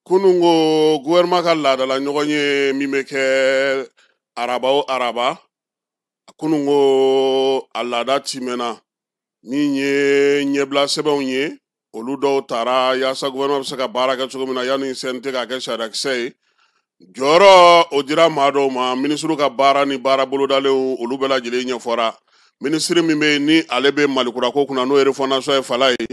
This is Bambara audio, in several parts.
Kunun ko gouvernement ka laadala ɲɔgɔn ye min bɛ kɛ araba o araba, kunun ko a laada timɛna. Min ye ɲɛbila sɛbɛnw ye, olu dɔw tara yaasa gouvernement bɛ se ka baara kɛ cogo min na yanni CNT k'a kɛ sariyakisɛ ye. Jɔyɔrɔ o dira maa dɔw ma, minisiriw ka baara ni baara bolodalenw olu bɛɛ lajɛlen ɲɛfɔra. Minisiri min bɛ yen ni ale bɛ Malikura ko kunna, n'o ye refondation ye fala ye,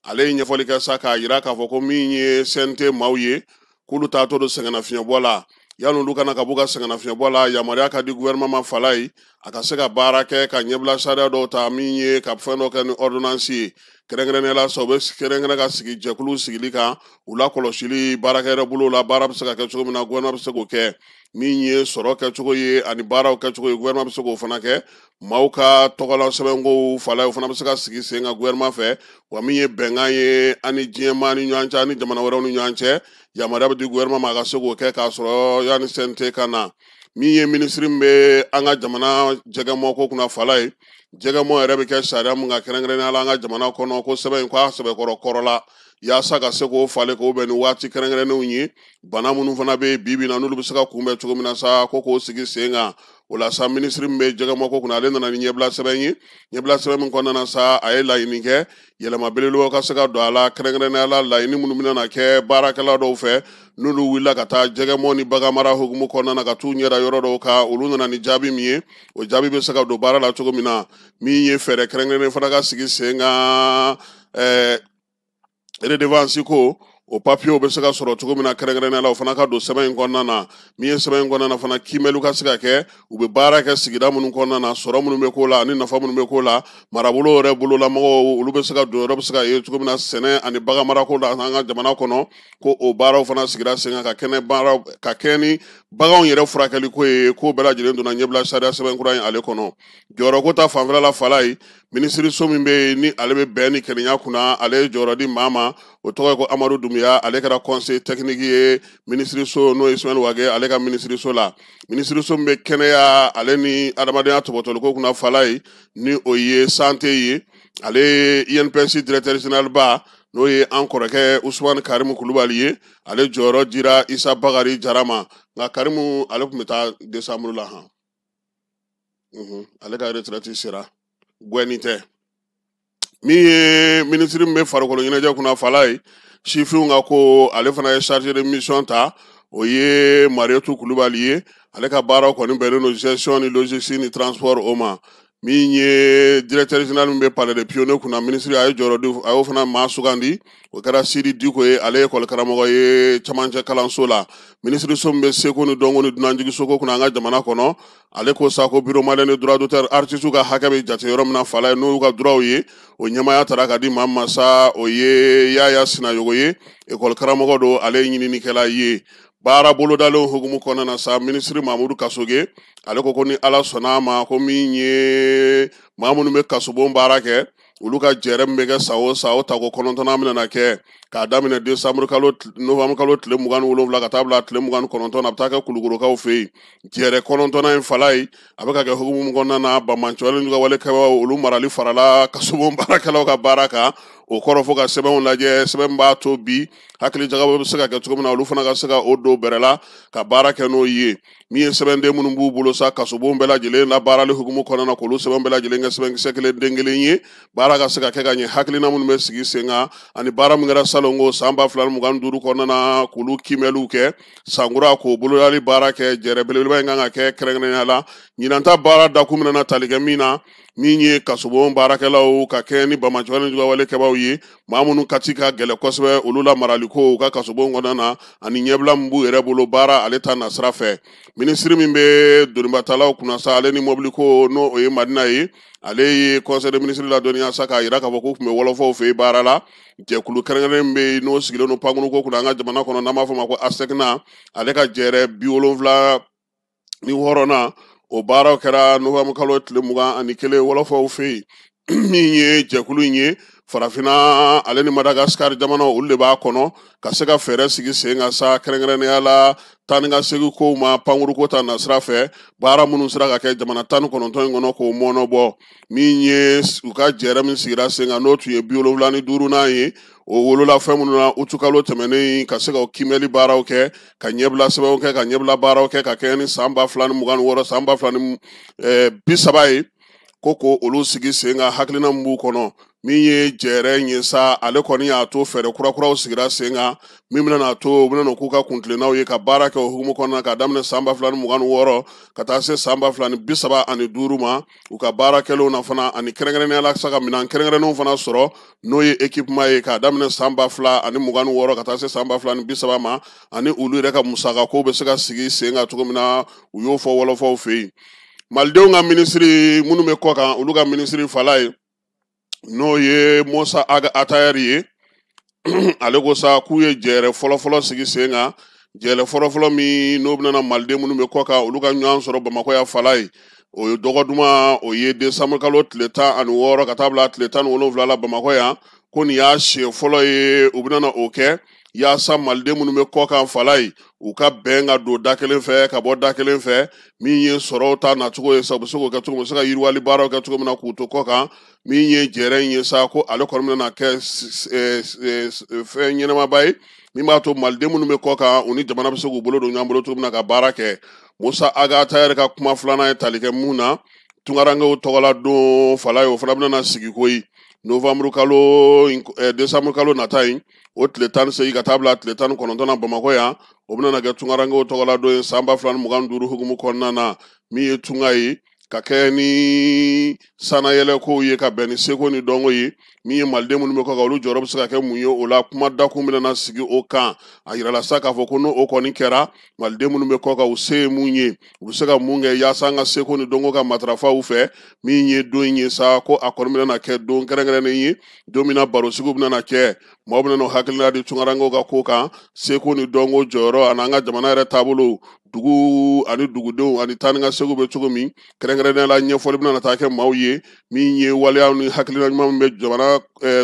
ale ye ɲɛfɔli kɛ sa k'a yira k'a fɔ ko min ye CNT maaw ye, k'olu taatɔ don sɛgɛnnafiɲɛbɔ la. Yanni olu kana ka b'u ka sɛgɛnnafiɲɛbɔ la, yamaruya ka di gouvernement ma fala ye a ka se ka baara kɛ ka ɲɛbila sariya dɔw ta, min ye ka fɛn dɔ kɛ ni ordonnance ye. Kɛrɛnkɛrɛnnenya la sa, u bɛ kɛrɛnkɛrɛn ka sigi jɛkulu sigili kan, u lakɔlɔsili baarakɛyɔrɔ bolo la, baara bɛ se ka kɛ cogo min na, gouvernement bɛ se k'o kɛ. Min ye sɔrɔ kɛcogo ye ani baaraw kɛcogo ye, gouvernement bɛ se k'o fana kɛ. Maaw ka tɔgɔla sɛbɛnkow fala ye, o fana bɛ se ka sigi sen kan gouvernement fɛ. Wa min ye bɛnkan ye ani diɲɛmaa ni ɲɔgɔn cɛ ani jamana wɛrɛw ni ɲɔgɔn cɛ, yamaruya bɛ di gouvernement ma a ka se k'o kɛ k'a sɔrɔ yanni CNT ka na. Min ye minisiri min bɛ an ka jamana jɛgɛmɔko kunna fala ye, jɛgɛmɔ yɛrɛ bɛ kɛ sariya mun kan kɛrɛnkɛrɛnnenya la an ka jamana kɔnɔ, ko sɛbɛn in k'a sɛbɛkɔrɔ kɔrɔla yaasa ka se k'o falen k'o bɛn ni waati kɛrɛnkɛrɛnnenw ye. Bana minnu fana bɛ yen bi bi in na, n'olu bɛ se ka kunbɛn cogo min na sa, ko k'o sigi sen kan. O la sa, minisiri min bɛ jɛgɛmɔko kunna, ale nana ni ɲɛbila sɛbɛn ye. Ɲɛbila sɛbɛn min kɔnɔna na sa, a ye laɲini kɛ yɛlɛma belebelebaw ka se ka don a la, kɛrɛnkɛrɛnnenya la laɲini minnu bɛna na kɛ baarakɛla dɔw fɛ n'olu wulila ka taa jɛgɛmɔ ni baganmara hukumu kɔnɔna na ka t'u ɲɛda yɔrɔ dɔw kan, olu nana ni jaabi min ye, o jaabi bɛ se ka don baara la cogo min na. Min ye fɛɛrɛ kɛrɛnkɛrɛnnen fana ka sigi sen kan, redevance ko o papiyew bɛ se ka sɔrɔ cogo min na, kɛrɛnkɛrɛnnenya la o fana ka don sɛbɛn in kɔnɔna na. Min ye sɛbɛn in kɔnɔna na fana, kiimɛliw ka se ka kɛ, u bɛ baara kɛ sigida minnu kɔnɔna na, sɔrɔ minnu bɛ k'o la ani nafa minnu bɛ k'o la, marabolo yɛrɛ bololamɔgɔw olu bɛ se ka don yɔrɔ bɛ se ka ye cogo min na sɛnɛ ani baganmarako la an ka jamana kɔnɔ, ko o baaraw fana sigira sen kan ka kɛnɛ baaraw ka kɛ ni baganw yɛrɛ furakɛli ko ye, k'o bɛɛ lajɛlen donna ɲɛbila sariya sɛbɛn kura in ale kɔnɔ. Jɔyɔrɔko ta fanfɛla la fala ye, minisiriso min bɛ yen ni ale bɛ bɛn ni kelenya kunna, ale ye jɔyɔrɔ di maa ma, o tɔgɔ ye ko Amadu Dunbiya, ale kɛra conseiller technique ye minisiriso n'o ye Ismaël Wagué ale ka minisiriso la. Minisiriso min bɛ kɛnɛya ale ni adamadenya tɔbɔtɔliko kunna fala ye, ni o ye santé ye, ale ye INPS directeur général ba, n'o ye an kɔrɔkɛ Usumani Karimu Kulubali ye, ale jɔyɔrɔ dira Isa Bakari Jara ma. Nka Karimu ale tun bɛ taa décembre la han, ale ka retraite sera, gwɛni tɛ. Min ye minisiri min bɛ farikolo ɲɛnajɛ kunna fala ye, sifinw ka ko, ale fana ye chargé de mission ta, o ye Marietu Kulubali ye, ale ka baaraw kɔni bɛnnen don gestion ni logistique ni transport o ma. Min ye directeur général min bɛ palais de pionnier kunna, minisiri a ye jɔyɔrɔ di, a y'o fana maa sugandi, o kɛra Sidi Diko ye, ale ye ekɔli karamɔgɔ ye camancɛ kalanso la. Minisiriso min bɛ seko ni dɔnko ni dunanjiginso kunna an ka jamana kɔnɔ, ale ko sa ko bureau malien de droit d'auteur, artiste ka hakɛ bɛ jate yɔrɔ min na fala ye, n'o y'u ka droit ye, o ɲɛmaaya tara ka di maa ma sa, o ye Yaya Sinayogo ye, ekɔli karamɔgɔ don, ale ye ɲininikɛla ye. Baara bolodalenw hukumu kɔnɔna na sa, minisiri Mamudu Kasoge ale ko ko ni Ala sɔnna a ma, ko min ye maa minnu bɛ kasobon baara kɛ, olu ka jɛrɛ min bɛ kɛ san o san, o tako kɔnɔntɔnnan bɛna kɛ k'a daminɛ décembre kalo, novembre kalo tile 27 ka taa bila tile 29, a bɛ taa kɛ Kulukorokaw fɛ yen. Jɛrɛ kɔnɔntɔnnan in fala ye, a bɛ ka kɛ hukumu min kɔnɔna na, banbaanciwale n'u ka walekɛbaaw olu marali farala kasobon baarakɛlaw ka baara kan, o kɔrɔ fo ka sɛbɛnw lajɛ, sɛbɛn b'a to bi hakili jagabɔ bɛ se ka kɛ cogo min na, olu fana ka se ka o don bɛrɛ la ka baara kɛ n'o ye. Min ye sɛbɛnden minnu b'u bolo sa, kasobon bɛɛ lajɛlen la baarali hukumu kɔnɔna na, k'olu sɛbɛn bɛɛ lajɛlen kɛ sɛbɛnkisɛ kelen den kelen ye, baara ka se ka kɛ ka ɲɛ, hakilina minnu bɛ sigi sen kan ani baara min kɛra salon ko san 2025 kɔnɔna na, k'olu kiimɛliw kɛ sankura, k'o bolodali baara kɛ. Jɛrɛ belebeleba in kan ka kɛ kɛrɛnkɛrɛnnenya la ɲinan ta baara dakun bɛna tali kɛ min na, min ye kasobon baarakɛlaw ka kɛ ni banbaanciwale ni jugawale kɛbaaw ye, maa minnu kati ka gɛlɛ kosɛbɛ, olu la maraliko u ka kasobon kɔnɔna na ani ɲɛbila min b'u yɛrɛ bolo baara ale ta nasira fɛ. Minisiri min bɛ donibatalaw kunna sa, ale ni mɔbiliko, n'o o ye Madina ye, ale ye conseil des ministres ladɔnniya sa k'a yira k'a fɔ k'u tun bɛ wɔlɔfɔw fɛ yen baara la. Jɛkulu kɛrɛnkɛrɛnnen min bɛ yen n'o sigilen don pankuruko kunna an ka jamana kɔnɔ, n'an b'a fɔ o ma ko ASECNA, ale ka jɛrɛ 76nan o baaraw kɛra novembre kalo tile 21 wɔlɔfɔw fɛ yen. Min ye jɛkulu in ye, farafinna ale ni Madagascar jamanaw olu de b'a kɔnɔ, ka se ka fɛɛrɛ sigi sen kan sa, kɛrɛnkɛrɛnnenya la taa ni ka segin kow ma pankuruko ta nasira fɛ, baara minnu sera ka kɛ jamana 19 in kɔnɔ k'o mɔnɔ bɔ. Min ye u ka jɛrɛ min sigira sen kan, n'o tun ye 75nan ye, O wolola fɛn minnu na utukalo tɛmɛnen, ka se ka o kiimɛli baaraw kɛ, ka ɲɛbila sɛbɛnw kɛ, ka ɲɛbila baaraw kɛ ka kɛɲɛ ni san 2026, san 2030 ye, ko olu sigi sen kan. Hakilina min b'u kɔnɔ, min ye jɛrɛ ye sa, ale kɔni y'a to fɛɛrɛ kurakuraw sigira sen kan min bɛna to u bɛna k'u ka kuntilennaw ye ka baara kɛ o hukumu kɔnɔna, ka daminɛ san 2026 ka taa se san 2035 ma. U ka baara kɛlenw na fana, ani kɛrɛnkɛrɛnnenya la sa ka minɛn kɛrɛnkɛrɛnnenw fana sɔrɔ, n'o ye équipement ye, k'a daminɛ san 2026 ka taa se san 2030 ma, ani olu yɛrɛ ka musakako bɛ se ka sigi sen kan cogo min na, u y'o fɔ wɔlɔfɔw fɛ yen. Malidenw ka minisiri minnu bɛ kɔ kan, olu ka minisiri fala ye, n'o ye Musa Ag Atayɛri ye, ale ko sa k'u ye jɛrɛ fɔlɔfɔlɔ sigi sen kan, jɛrɛ fɔlɔfɔlɔ min n'o bɛna maliden minnu bɛ kɔ kan, olu ka ɲɔgɔn sɔrɔ Bamakɔ yan fala ye. O ye dɔgɔduma, o ye desanburu kalo tile 16 ka taa bila tile 17 la Bamakɔ yan. Ko nin y'a siɲɛ fɔlɔ ye u bɛna o kɛ, yaasa maliden minnu bɛ kɔ kan fala ye, u ka bɛn ka don da kelen fɛ ka bɔ da kelen fɛ. Min ye sɔrɔw ta nacogo ye sa, u bɛ se k'o kɛ cogo min, u bɛ se ka yiriwali baaraw kɛ cogo min na k'u to kɔ kan. Min ye jɛrɛ in ye sa, ko ale kɔni bɛna kɛ fɛn ɲɛnamaba ye min b'a to maliden minnu bɛ kɔ kan, u ni jamana bɛ se k'u bolo don ɲɔgɔn bolo cogo min na ka baara kɛ. Musa Ag Atayɛri ka kuma filanan ye tali kɛ mun na, tunkarankew tɔgɔla don fala ye, o fana bɛna sigi koyi novembre kalo, décembre kalo nata in, o tile 18 ka taa bila tile 19 na Bamakɔ yan. O bɛna kɛ tunkarankew tɔgɔla don ye san 2025 hukumu kɔnɔna na. Min ye tunga ye, ka kɛ ni sanayɛlɛkow ye, ka bɛn ni seko ni dɔnko ye, min ye maliden minnu bɛ kɔ kan, olu jɔyɔrɔ bɛ se ka kɛ mun ye o la, kuma dakun bɛna sigi o kan. A yirala sa k'a fɔ ko n'o kɔni kɛra, maliden minnu bɛ kɔ kan, u se ye mun ye, u bɛ se ka mun kɛ yaasa an ka seko ni dɔnko ka matarafa u fɛ. Min ye don in ye sa, ko a kɔni bɛna kɛ don kɛrɛnkɛrɛnnen ye, don min na barosigiw bɛna kɛ, maaw bɛna n'u hakilina di tunkarankew ka ko kan, seko ni dɔnko jɔyɔrɔ, ani an ka jamana yɛrɛ taabolo, dugu ani dugudenw ani taa ni ka seginw bɛ cogo min. Kɛrɛnkɛrɛnnenya la, ɲɛfɔli bɛna taa kɛ maaw ye min ye waleyaw ni hakilina ɲuman min bɛ jamana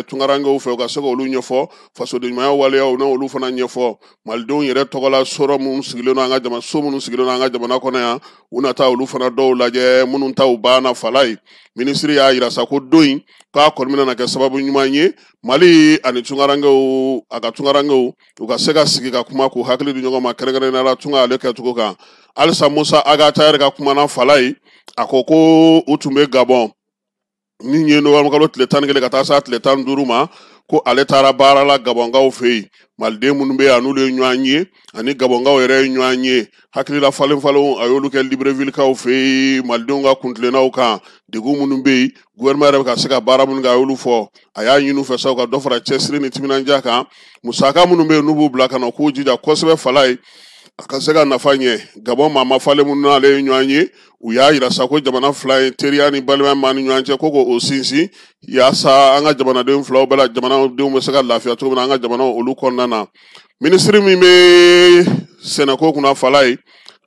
tunkarankew fɛ, u ka se k'olu ɲɛfɔ, fasodenɲumanya waleyaw n'olu fana ɲɛfɔ. Malidenw yɛrɛ tɔgɔla sɔrɔ minnu sigilen don an ka jamana, so minnu sigilen don an ka jamana kɔnɔ yan, u na taa olu fana dɔw lajɛ minnu taw banna fala ye. Minisiri y'a yira sa ko don in k'a kɔni bɛna kɛ sababu ɲuman ye Mali ani tunkarankew, a ka tunkarankew, u ka se ka sigi ka kuma k'u hakili di ɲɔgɔn ma, kɛrɛnkɛrɛnnenya la tunga ale kɛcogo kan. Halisa Musa Ag Atayɛri ka kumana fala ye, a ko ko u tun bɛ Gabɔn min ye novembre kalo tile 11 ka taa se tile 15 ma, ko ale taara baara la Gabɔnkaw fɛ yen. Maliden minnu bɛ yan, n'olu ye ɲɔgɔn ye, ani Gabɔnkaw yɛrɛ ye ɲɔgɔn ye, hakilila falen falenw a y'olu kɛ Librevillekaw fɛ yen, malidenw ka kuntilennaw kan, degun minnu bɛ yen, gouvernement yɛrɛ bɛ ka se ka baara minnu kɛ, a y'olu fɔ. A y'a ɲini u fɛ sa u ka dɔ fara cɛsiri ni timinandiya kan. Musaka minnu bɛ yen n'u b'u bila ka na, k'u jija kosɛbɛ fala ye, a ka se ka nafa ɲɛ. Gabɔn maa ma falen minnu n'ale ye ɲɔgɔn ye, u y'a yira sa ko jamana fila ye teriya ni balimaya maa ni ɲɔgɔn cɛ, ko k'o sinsin yaasa an ka jamanaden filaw bɛɛ la jamanadenw bɛ se ka lafiya cogo min na an ka jamanaw olu kɔnɔna na. Minisiri min bɛ sɛnɛko kunna fala ye,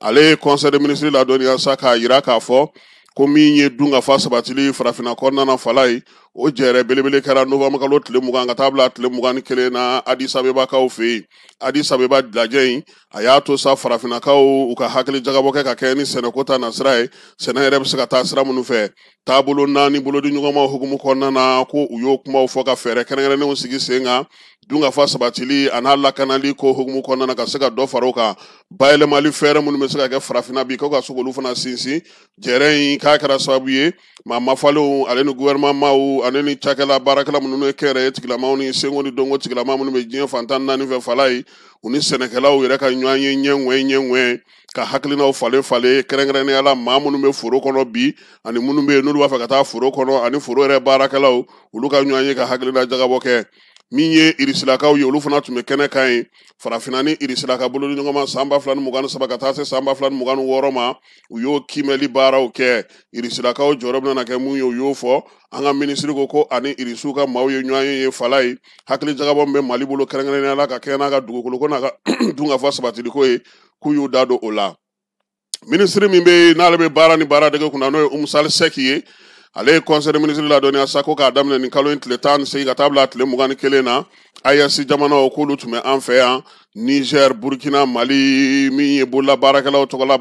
ale ye conseil des ministres ladɔnniya sa k'a yira k'a fɔ ko min ye dunkafa sabatili farafinna kɔnɔna na fala ye, o jɛrɛ belebele kɛra novembre kalo tile 20 ka taa bila tile 21 na Addis Abebakaw fɛ yen. Addis Abeba lajɛ in, a y'a to sa farafinnakaw u ka hakili jagabɔ kɛ ka kɛ ni sɛnɛko ta nasira ye, sɛnɛ yɛrɛ bɛ se ka taa sira minnu fɛ, taabolo naani bolodi ɲɔgɔnma hukumu kɔnɔna na, ko u y'o kumaw fɔ ka fɛɛrɛ kɛrɛnkɛrɛnnenw sigi sen kan dunkafa sabatili a n'a lakanali ko hukumu kɔnɔna na, ka se ka dɔ fara o kan, bayɛlɛmali fɛɛrɛ minnu bɛ se ka kɛ farafinna bi, ko ka se k'olu fana sinsin. Jɛrɛ in k'a kɛra sababu ye maa mafalenw ale ni gouvernement maaw ale ni cakɛla baarakɛla minnu ye kɛnyɛrɛye tigilamaw ni senko ni dɔnko tigilama minnu bɛ diɲɛ fan 14 fɛ fala ye, u ni sɛnɛkɛlaw yɛrɛ ka ɲɔgɔn ye ɲɛ ŋwɛ ka hakilinaw falen falen, kɛrɛnkɛrɛnnenya la maa minnu bɛ foro kɔnɔ bi ani minnu bɛ yen n'olu b'a fɛ ka taa foro kɔnɔ ani foro yɛrɛ baarakɛlaw, olu ka ɲɔgɔn ye ka hakilina jagabɔ kɛ. Min ye irisilakaw ye, olu fana tun bɛ kɛnɛ kan ye. Farafinna ni irisilaka bolodi ɲɔgɔn ma san 2023 ka taa se san 2026 ma, u y'o kiimɛli baaraw kɛ. Irisilakaw jɔyɔrɔ bɛna kɛ mun ye, u y'o fɔ. An ka minisiri ko ko ani irisiw ka maaw ye ɲɔgɔn ye fala ye, hakili jagabɔ min bɛ Mali bolo kɛrɛnkɛrɛnnenya la ka kɛɲɛ n'a ka dugukolo ko n'a ka dunkafa sabatiliko ye, k'u y'u da don o la. Minisiri min bɛ yen n'ale bɛ baara ni baaradege kunna, n'o ye Umusali Sɛki ye, ale ye conseil des ministres ladɔnniya sa ko k'a daminɛ nin kalo in tile 18 ka taa bila tile 21 na, AES jamanaw k'olu tun bɛ an fɛ yan, Niger, Burkina, Mali, min ye bolola baarakɛlaw tɔgɔla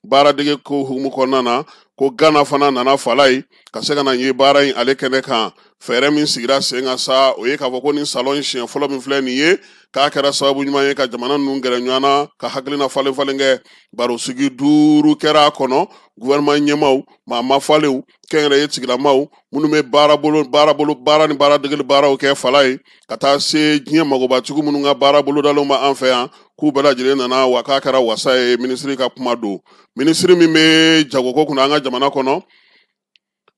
baaradege ko hukumu kɔnɔna na, ko Ghana fana nana Falaye ka se ka na ye baara in ale kɛnɛ kan. Fɛɛrɛ min sigira sen kan sa, o ye k'a fɔ ko nin salon in siɲɛ fɔlɔ min filɛ nin ye, k'a kɛra sababu ɲuman ye ka jamana ninnu gɛrɛ ɲɔgɔn na ka hakilina falen falen kɛ. Barosigi 5 kɛra a kɔnɔ, gouvernement ɲɛmaaw, maa mafalenw, kɛnyɛrɛye tigilamaw, minnu bɛ baara ni baara degeli baaraw kɛ Falaye, ka taa se diɲɛ magobatigiw minnu ka baara bolodalenw b'an fɛ yan, k'u bɛɛ lajɛlen nana, wa k'a kɛra wasa ye. Minisiri ka kuma don, minisiri min bɛ jagoko kunna an ka jamana kɔnɔ,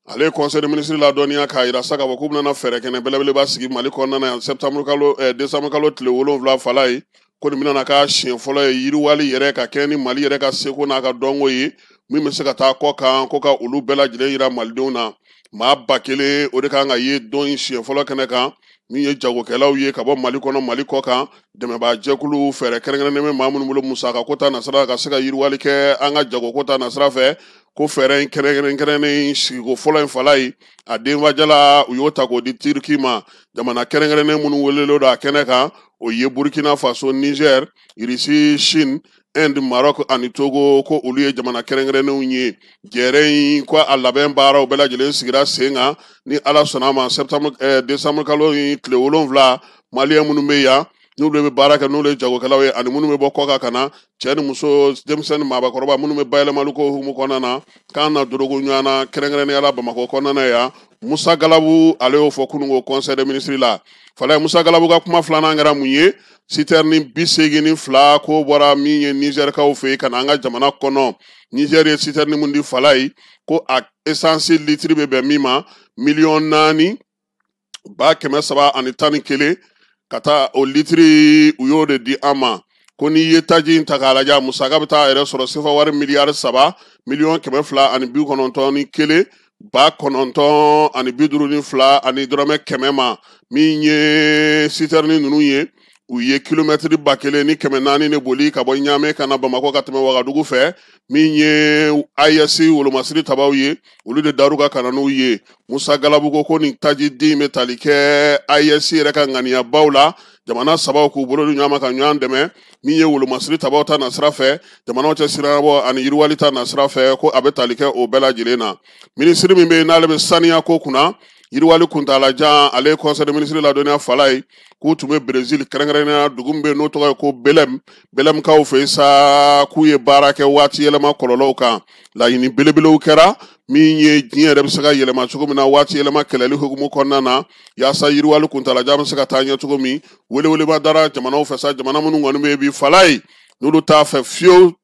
ale ye conseil des ministres ladɔnniya k'a yira sa k'a fɔ k'u bɛna fɛɛrɛ kɛnɛ belebeleba sigi Mali kɔnɔna na yan septembre kalo décembre kalo tile 7 Falaye, ko nin bɛna k'a siɲɛ fɔlɔ ye yiriwali yɛrɛ ka kɛ ni Mali yɛrɛ ka seko n'a ka dɔnko ye, min bɛ se ka taa kɔ kan, ko ka olu bɛɛ lajɛlen yira malidenw na. Maa 1000 o de kan ka ye don in siɲɛ fɔlɔ kɛnɛ kan, min ye jagokɛlaw ye ka bɔ Mali kɔnɔ, Mali kɔ kan, dɛmɛbaajɛkulu, fɛɛrɛ kɛrɛnkɛrɛnnen bɛ maa minnu bolo musaka ko ta nasira ka se ka yiriwali kɛ an ka jagoko ta nasira fɛ, ko fɛɛrɛ in kɛrɛnkɛrɛnnen sigiko fɔlɔ in Falaye, a denfajala u y'o ta k'o di Turki ma. Jamana kɛrɛnkɛrɛnnen minnu welelen don a kɛnɛ kan, o ye Burkina Faso, Niger, Russie, Chine, Inde, Maroc ani Togo, ko olu ye jamana kɛrɛnkɛrɛnnenw ye. Jɛrɛ in ko a labɛn baaraw bɛɛ lajɛlen sigira sen kan, ni Ala sɔnna a ma septembre décembre kalo in tile 7, maliyɛn minnu bɛ yan n'olu bɛ baara kɛ, n'olu ye jagokɛlaw ye, ani minnu bɛ bɔ kɔkan ka na, cɛ ni muso, denmisɛnnin, maabakɔrɔba, minnu bɛ bayɛlɛmali ko hukumu kɔnɔna na, k'an na dorogo ɲɔgɔn na kɛrɛnkɛrɛnnenya la Bamakɔ kɔnɔna na yan. Musa Galabu ale y'o fɔ kununko conseil des ministres la. Falaye, Musa Galabu ka kuma filanan kɛra mun ye? Citerne 82 ko bɔra min ye Nizɛrikaw fɛ yen ka na an ka jamana kɔnɔ. Niger ye citerne mun di Falaye, ko a essence litiri bɛ bɛn min ma 4,311,000 ka taa o litiri, u y'o de di an ma. Ko n'i ye taji in ta k'a lajɛ, a musaka bɛ taa yɛrɛ sɔrɔ sefa wari miliyari 3 291 952 ani dɔrɔmɛ 100 ma. Min ye citerne ninnu ye, u ye kilomɛtiri 1400 de boli ka bɔ Ɲamɛ ka na Bamakɔ ka tɛmɛ Wagadugu fɛ. Min ye AES wolomasiri tabaw ye, olu de dar'u ka ka na n'u ye. Musa Galabu ko ko nin taji den bɛ tali kɛ AES yɛrɛ ka ŋaniyabaw la, jamana sabaw k'u bolo di ɲɔgɔn ma ka ɲɔgɔn dɛmɛ. Min ye wolomasiri tabaw ta nasira fɛ, jamanaw cɛ sirabɔ ani yiriwali ta nasira fɛ, ko a bɛ tali kɛ o bɛɛ lajɛlen na. Minisiri min bɛ yen n'ale bɛ saniya ko kunna, yiriwali kuntaalajan, ale ye conseil des ministres ladɔnniya Falaye k'u tun bɛ Brésil, kɛrɛnkɛrɛnnenya dugu min bɛ yen n'o tɔgɔ ye ko Belem, Belemkaw fɛ yen sa, k'u ye baara kɛ waati yɛlɛma kɔlɔlɔw kan. Laɲini belebelew kɛra min ye diɲɛ yɛrɛ bɛ se ka yɛlɛma cogo min na waati yɛlɛma kɛlɛli hukumu kɔnɔna na, yaasa yiriwali kuntaalajan bɛ se ka taa ɲɛ cogo min. Weleweleba dara jamanaw fɛ sa, jamana minnu kɔni bɛ yen bi Falaye, n'olu t'a fɛ fiyewu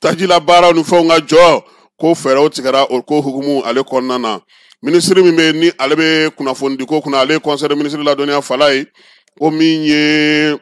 tajila baaraw ni fɛnw ka jɔ, ko fɛɛrɛw tigɛra o ko hukumu ale kɔnɔna na. Minisiri min bɛ yen ni ale bɛ kunnafonidiko kunna, ale ye conseil des ministres ladɔnniya Falaye, ko min ye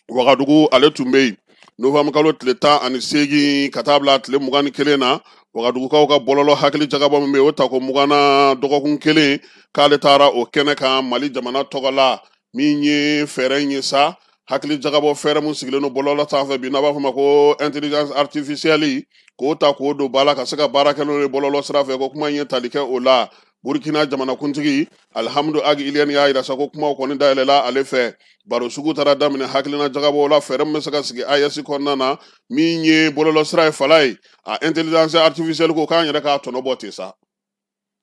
Wagadugu ale tun bɛ yen novembre kalo tile 18 ka taa bila tile 21 na, Wagadugukaw ka bɔlɔlɔ hakili jagabɔ min bɛ yen, o tako 20 na dɔgɔkun kelen, k'ale taara o kɛnɛ kan Mali jamana tɔgɔ la. Min ye fɛɛrɛ in ye sa, hakili jagabɔ fɛɛrɛ mun sigilen don bɔlɔlɔ sanfɛ bi, n'a b'a fɔ ma ko intelligence artificielle, k'o ta k'o don ba la ka se ka baara kɛ n'o ye bɔlɔlɔ sira fɛ, ko kuma in ye tali kɛ o la. Burkina jamanakuntigi Alihamudu Agi Iliyɛni y'a yira sa ko kumaw kɔni dayɛlɛla ale fɛ. Baro sugu taara daminɛ hakilina jagabɔw la, fɛɛrɛ min bɛ se ka sigi AES kɔnɔna na, min ye bɔlɔlɔ sira ye Falaye, a intelligence artificielle ko k'an yɛrɛ k'a tɔnɔ bɔ ten sa,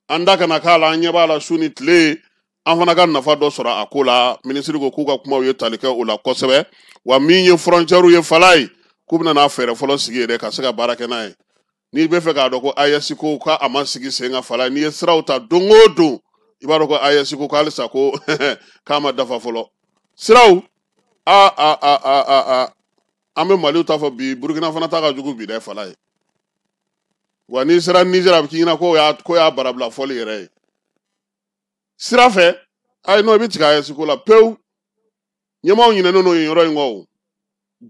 an da kana k'a la, an ɲɛ b'a la su ni tile, an fana ka nafa dɔ sɔrɔ a ko la. Minisiri ko k'u ka kumaw ye tali kɛ o la kosɛbɛ. Wa min ye frontière ye Falaye, k'u bɛna n'a fɛɛrɛ fɔlɔ sigi yɛrɛ ka se ka baara kɛ n'a ye. N'i bɛ fɛ k'a dɔn ko AES ko k'a ma sigi sen kan Falaye, n'i ye siraw ta don o don, i b'a dɔn ko AES ko halisa ko k'a ma dafa fɔlɔ. Siraw, a a a a a a an bɛ Maliw ta fɔ bi, Burukina fana ta ka jugu bi dɛ Falaye. Wa n'i sera Niger, a bɛ k'i ɲɛna ko y'a barabila fɔli yɛrɛ ye sira fɛ. Ayi non, i bɛ tigɛ AES ko la pewu. Ɲɛmaaw ɲinɛnen don yen yɔrɔ in kɔ o.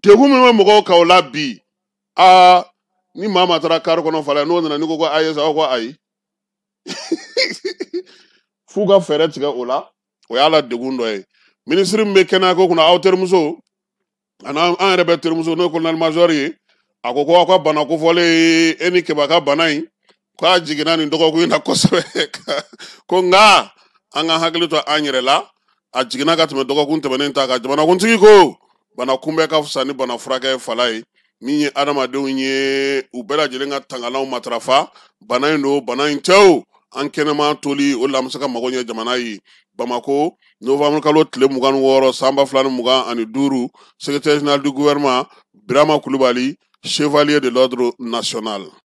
Degun min bɛ mɔgɔw kan o la bi, aa ni maa maa taara kari kɔnɔ Falaye, n'o nana n'i ko ko AES, aw ko ayi. F'u ka fɛɛrɛ tigɛ o la, o y'a la degun dɔ ye. Minisiri min bɛ kɛnɛya ko kunna, aw terimuso ani an yɛrɛ bɛ terimuso, n'o ye colonel major ye, a ko ko aw ka bana kofɔlen, e ni Keba ka bana in, k'a jiginna nin dɔgɔkun in na kosɛbɛ. Ko nka an ka hakili to an yɛrɛ la, A jiginna ka tɛmɛ dɔgɔkun tɛmɛnen ta kan. Jamanakuntigi ko bana kunbɛn ka fisa ni bana furakɛ fala ye. Min ye adamadenw ye, u bɛɛ lajɛlen ka tangalanw matarafa. Bana in don, bana in tɛ o, an kɛnɛma toli o la an bɛ se ka mago ɲɛ jamana ye. Bamako, novembre kalo tile 26 san 2025. Secrétaire général du gouvernement Birama Kulubali, chevalier de l'ordre national.